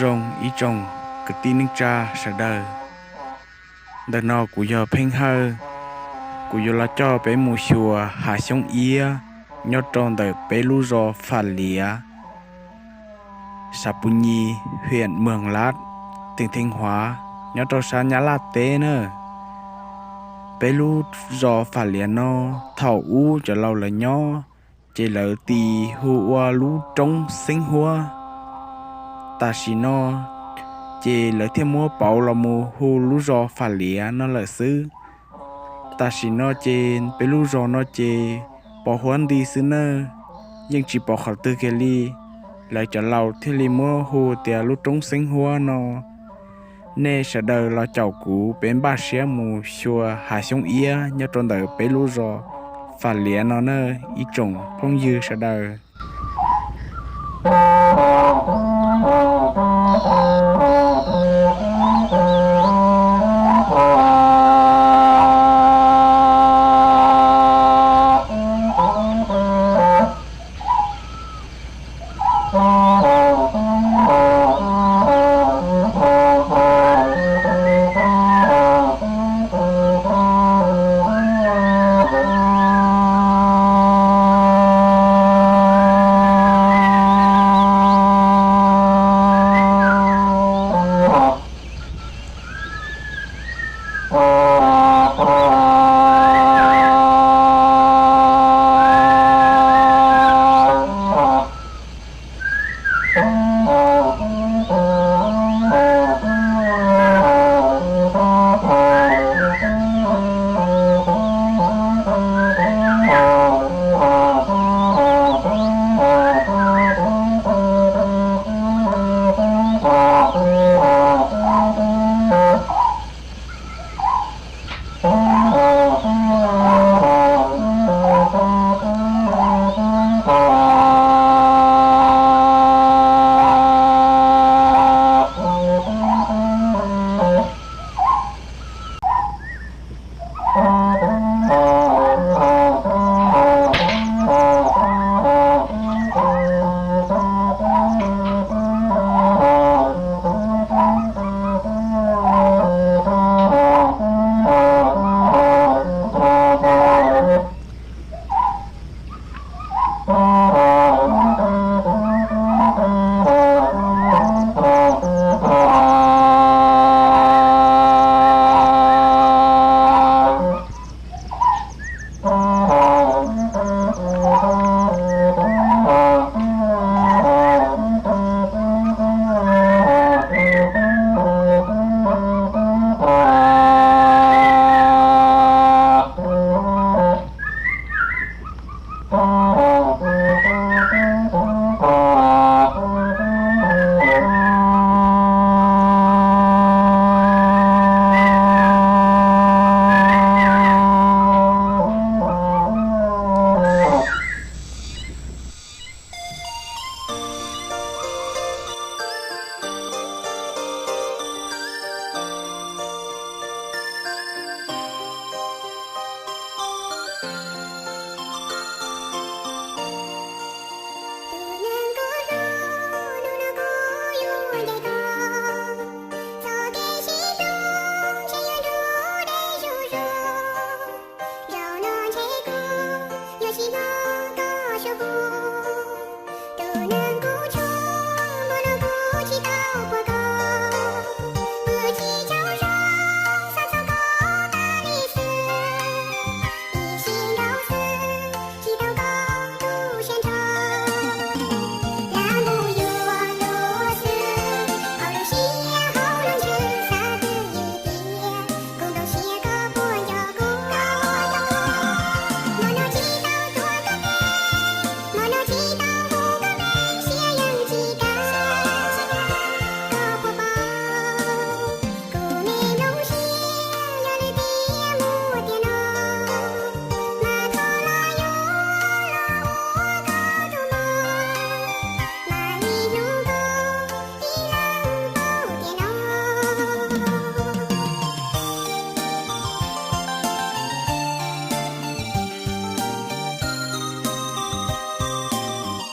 Zoo ib tsoom kwv tij neej tsa sawv daws, ntawm no kuv yog Pheej Hawj. Kuv yuav los coj peb mus xyuas hav xyoob iab nyob rau ntawm peb lub zos Fam Liav, xã Pù Nhi, huyện Mường Lát, tỉnh Thanh Hóa, nyob rau sab Nyab Laj teb na. Peb lub zos Fam Liav no, thaum ub cov laus lawv nyob, ces lawv tis hu ua lub roob Xeeb Huab. Tam sim no ces lawv thiaj muab pauv los mus hu lub zos Fam Liav no lawm xwb. Tam sim no ces peb lub zos no ces pos huab nti xwb na, yeej tsis pom qhov twg kiag li. Lawv cov laus thiaj li muab hu tias lub roob Xeeb Huab no. Nej sawv daws los caum kuv peb npaj siab mus xyuas hav xyoob iab nyob rau ntawm peb lub zos Fam Liav no na, ib tsoom phooj ywg sawv daws.